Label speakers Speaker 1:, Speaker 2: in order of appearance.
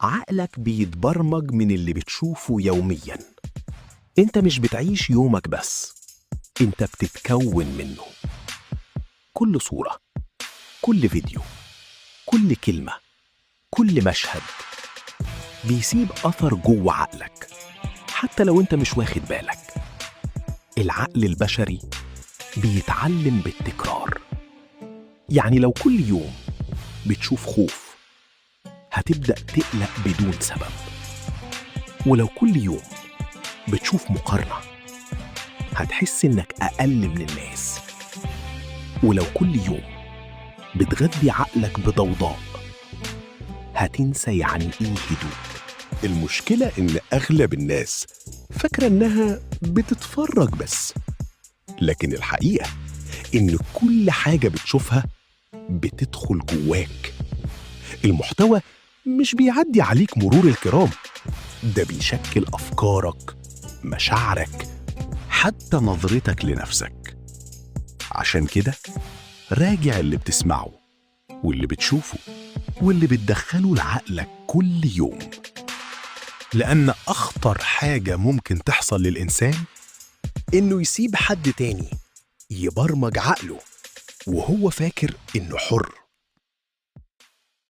Speaker 1: عقلك بيتبرمج من اللي بتشوفه يوميا. انت مش بتعيش يومك بس، انت بتتكون منه. كل صورة، كل فيديو، كل كلمة، كل مشهد بيسيب أثر جوه عقلك حتى لو انت مش واخد بالك. العقل البشري بيتعلم بالتكرار. يعني لو كل يوم بتشوف خوف، هتبدأ تقلق بدون سبب. ولو كل يوم بتشوف مقارنة، هتحس إنك أقل من الناس. ولو كل يوم بتغذي عقلك بضوضاء، هتنسى يعني إيه هدوء.
Speaker 2: المشكلة إن أغلب الناس فاكرة إنها بتتفرج بس، لكن الحقيقة إن كل حاجة بتشوفها بتدخل جواك. المحتوى مش بيعدي عليك مرور الكرام، ده بيشكل أفكارك، مشاعرك، حتى نظرتك لنفسك. عشان كده راجع اللي بتسمعه واللي بتشوفه واللي بتدخله لعقلك كل يوم.
Speaker 3: لأن أخطر حاجة ممكن تحصل للإنسان
Speaker 1: إنه يسيب حد تاني يبرمج عقله وهو فاكر إنه حر.